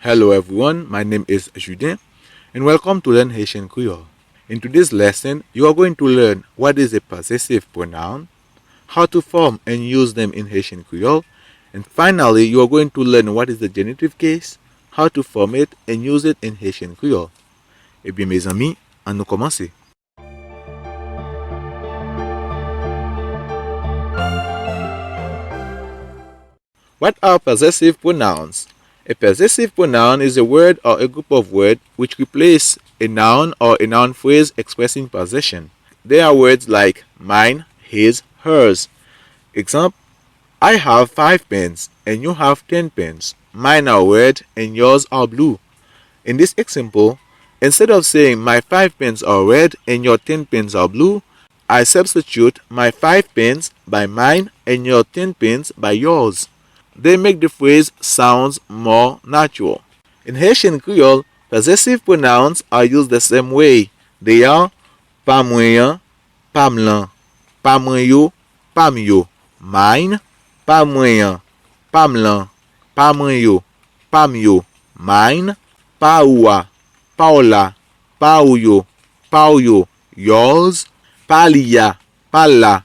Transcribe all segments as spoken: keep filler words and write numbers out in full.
Hello everyone, my name is Juden and welcome to Learn Haitian Creole. In today's lesson, you are going to learn what is a possessive pronoun, how to form and use them in Haitian Creole, and finally, you are going to learn what is the genitive case, how to form it and use it in Haitian Creole. Ebyen, mezanmi, ann nou kòmanse. What are possessive pronouns? A possessive pronoun is a word or a group of words which replace a noun or a noun phrase expressing possession. They are words like mine, his, hers. Example, I have five pens and you have ten pens. Mine are red and yours are blue. In this example, instead of saying my five pens are red and your ten pens are blue, I substitute my five pens by mine and your ten pens by yours. They make the phrase sounds more natural. In Haitian Creole, possessive pronouns are used the same way. They are pa mwen an, pa m lan, pa mwen yo, pa m yo. Mine, pa mwen an, pa m lan, pa mwen yo, pa m yo. Mine, pa ou a, pa w la, pa ou yo, pa w yo. Yours, pa li a, pa l la,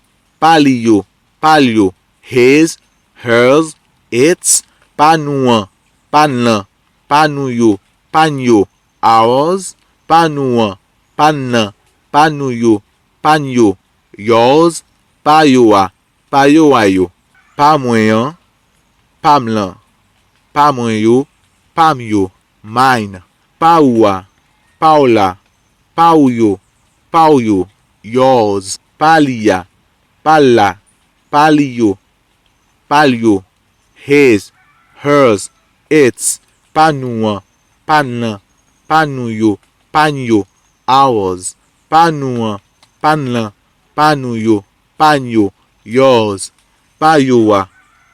pa li yo, pa l yo. His, hers, its, pa nou an, pa n lan, pa nou yo, pa n yo. Ours, pa nou an, pa n lan, pa nou yo, pa n yo. Yours, pa yo a, pa yo a yo. Pa mwen an, pa m lan, pa mwen yo, pa m yo. Mine, pa ou a, pa w la, pa ou yo, pa w yo. Yours, pa li a, pa l la, pa li yo, pa l yo. His, hers, its, pa nou an, pa n lan, pa nou yo, pa n yo. Ours, pa nou an, pa n lan, pa nou yo, pa n yo. Yours, pa yo a,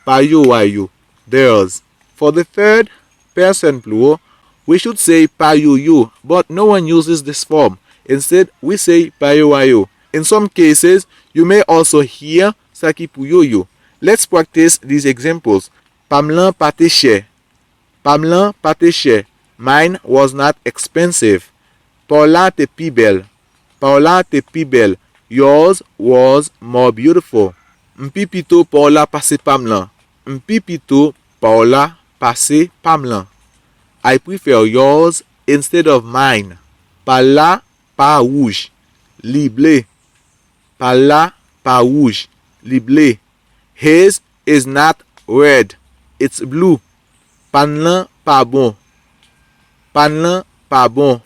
pa yo a yo. Theirs. For the third person plural, we should say pa yo yo, but no one uses this form. Instead, we say pa yo a yo. In some cases, you may also hear sa ki pou yo yo. Let's practice these examples. Pa m lan pa te chè. Pa m lan pa te chè. Mine was not expensive. Pa w la te pi bèl. Pa w la te pi bèl. Yours was more beautiful. M pi pito pa w la pase pa m lan. M pi pito pa w la pase pa m lan. I prefer yours instead of mine. Pa l la pa wouj. Li ble. Pa l la pa wouj. Li ble. His is not red. It's blue. Pa n lan pa bon. Pa n lan pa bon.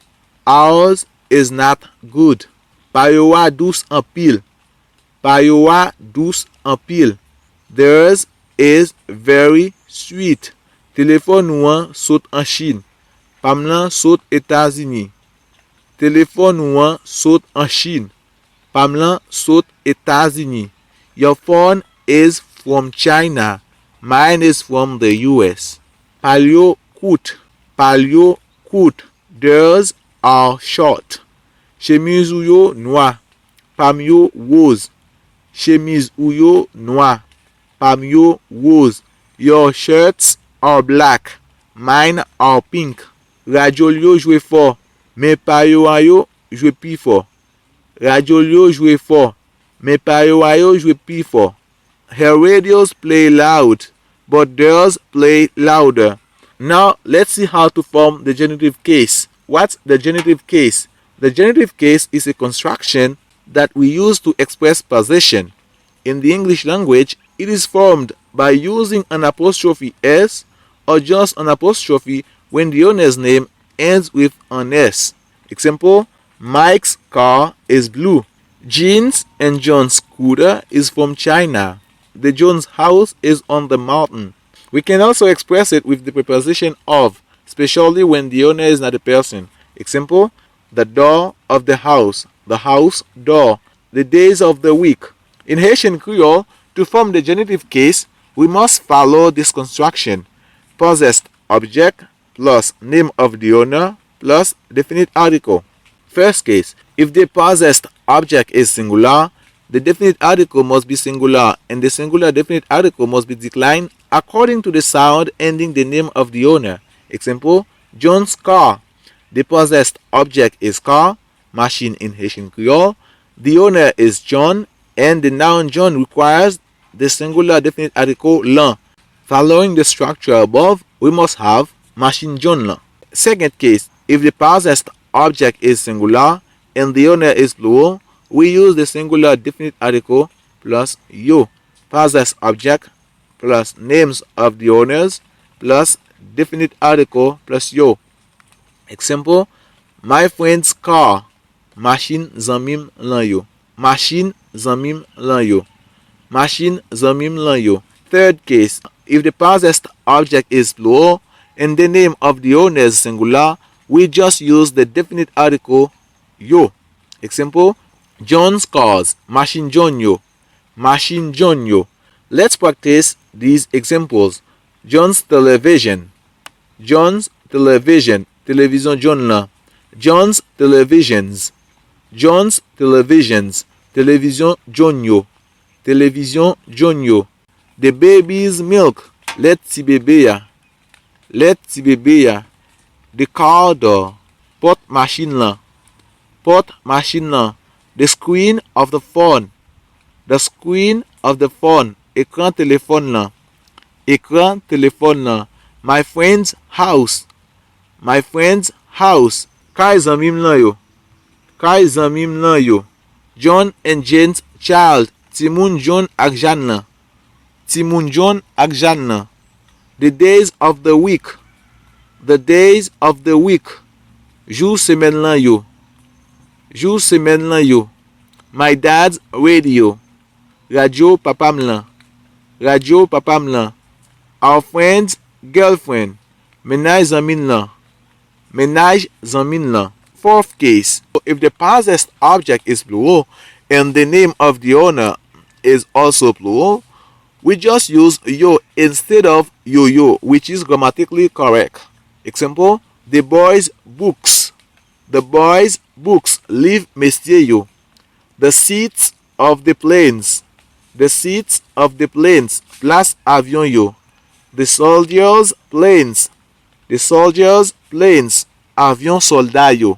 Ours is not good. Pa yo a dous anpil. Pa yo a dous anpil. Theirs is very sweet. Telefòn ou an sot an Chin. Pa m lan sot Etazini. Telefòn ou an sot an Chin. Pa m lan sot Etazini. Your phone is from China. Mine is from the U S. Pa l yo kout. Pa l yo kout. Theirs are short. Chemiz ou yo nwa. Pa m yo woz. Chemiz ou yo nwa. Pa m yo woz. Your shirts are black. Mine are pink. Radyo l yo jwe fò. Men pa yo a yo jwe pi fò. Radyo l yo jwe fò. Men pa yo a yo jwe pi fò. Her radios play loud, but theirs play louder. Now, let's see how to form the genitive case. What's the genitive case? The genitive case is a construction that we use to express possession. In the English language, it is formed by using an apostrophe S or just an apostrophe when the owner's name ends with an S. Example, Mike's car is blue. Jean's and John's scooter is from China. The Jones house is on the mountain. We can also express it with the preposition of, especially when the owner is not a person. Example, the door of the house, the house door, the days of the week. In Haitian Creole, to form the genitive case, we must follow this construction. Possessed object plus name of the owner plus definite article. First case, if the possessed object is singular, the definite article must be singular and the singular definite article must be declined according to the sound ending the name of the owner. Example, John's car. The possessed object is car, machine in Haitian Creole. The owner is John, and the noun John requires the singular definite article lan. Following the structure above, we must have machine John lan. Second case, if the possessed object is singular and the owner is plural, we use the singular definite article plus yo. Possessed object plus names of the owners plus definite article plus yo. Example, my friend's car. Machin zanmi m lan yo. Machin zanmi m lan yo. Machin zanmi m lan yo. Third case, if the possessed object is plural and the name of the owner is singular, we just use the definite article yo. Example, John's cars, machin John yo. Machin John yo. Let's practice these examples. John's television. John's television. Televizyon John lan. John's televisions. John's televisions. Televizyon John yo. Televizyon John yo. The baby's milk. Lèt ti bebe a. Lèt ti bebe a. The car door. Pòt machin lan. Pòt machin lan. The screen of the phone. The screen of the phone. Ekran telefòn lan. Ekran telefòn lan. My friend's house. My friend's house. Kay zanmi m lan yo. Kay zanmi m lan yo. John and Jane's child. Timoun John ak Jàn lan. Timoun John ak Jàn lan. The days of the week. The days of the week. Jou semèn lan yo. Jou semèn lan yo. My dad's radio. Radyo papa m lan. Radyo papa m lan. Our friend's girlfriend. Mennaj zanmi n lan. Mennaj zanmi n lan. Fourth case, if the possessed object is plural and the name of the owner is also plural, we just use yo instead of yoyo, which is grammatically correct. Example, the boys' books. The boys' books. Liv mesye yo. The seats of the planes. The seats of the planes. Plas avyon yo. The soldiers' planes. The soldiers' planes. Avyon sòlda yo.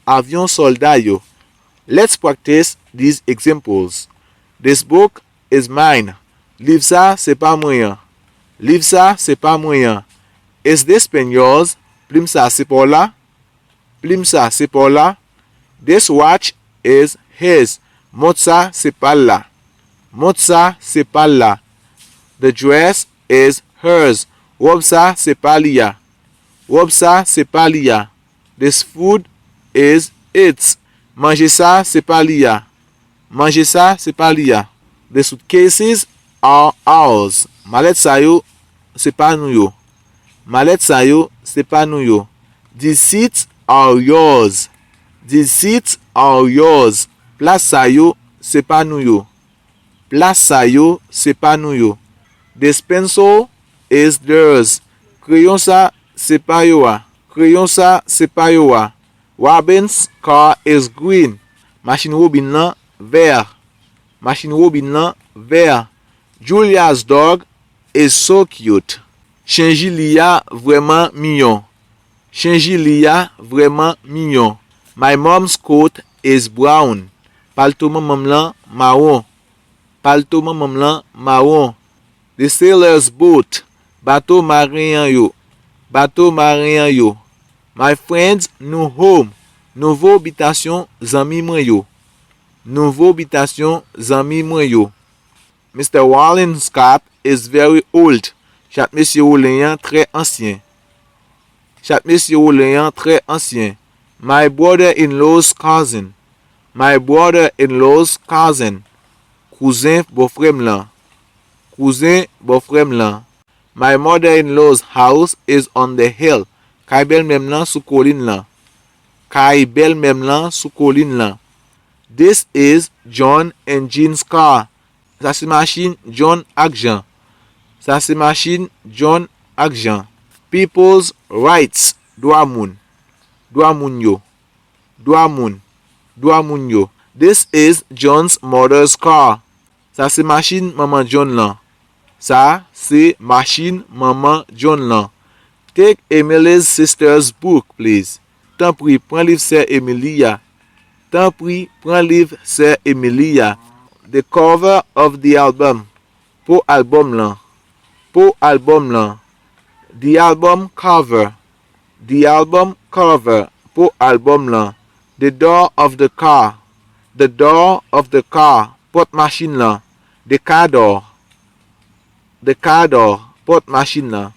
Avyon sòlda yo. Let's practice these examples. This book is mine. Liv sa se pa mwen an. Liv sa se pa mwen an. Is this pen yours? Plim sa se pa w la? Plim sa se pa w la? This watch is his. Mont sa se pa l la. Mont sa se pa l la. The dress is hers. Wòb sa se pa li a. Wòb sa se pa li a. This food is its. Manje sa se pa li a. Manje sa se pa li a. The suitcases are ours. Malèt sa yo se pa nou yo. Malèt sa yo se pa nou yo. These seats are yours. These seats are yours. Plas sa yo se pa nou yo. Plas sa yo se pa nou yo. This pencil is theirs. Kreyon sa se pa yo a. Kreyon sa se pa yo a. Robin's car is green. Machin Robin lan vè. Machin Robin lan vè. Julia's dog is so cute. Chen Jili a vrèman miyon. Chen Jili a vrèman miyon. My mom's coat is brown. Palto manman m lan mawon. Palto manman m lan mawon. The sailor's boat. Bato maren an yo. Bato maren an yo. My friend's new home. Nouvo bitasyon zanmi mwen yo. Nouvo bitasyon zanmi mwen yo. Mister Wallen's cat is very old. Chat mesye Wolen an trè ansyen. Chat mesye Wolen an trè ansyen. My brother-in-law's cousin. My brother-in-law's cousin. Kouzen bòfrè m lan. Kouzen bòfrè m lan. My mother-in-law's house is on the hill. Kay bèlmè m lan sou kolin lan. Kay bèlmè m lan sou kolin lan. This is John and Jean's car. Sa se machin John ak Jan. Sa se machin John ak Jan. People's rights. Dwa moun. Dwa moun yo. Dwa moun. Dwa moun yo. This is John's mother's car. Sa se machin manman John lan. Sa se machin manman John lan. Take Emily's sister's book, please. Tanpri, pran liv sè Emily a. Tanpri, pran liv sè Emily a. The cover of the album. Po albòm lan. Po albòm lan. The album cover. The album cover. Po albòm lan. The door of the car. The door of the car. Pòt machin lan. The car door. The car door. Pòt machin lan.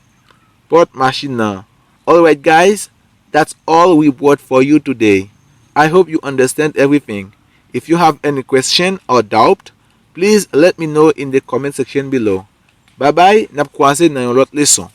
Pòt machin lan. Alright, guys, that's all we brought for you today. I hope you understand everything. If you have any question or doubt, please let me know in the comment section below. Bye bye, n ap kwaze nan yon lòt leson.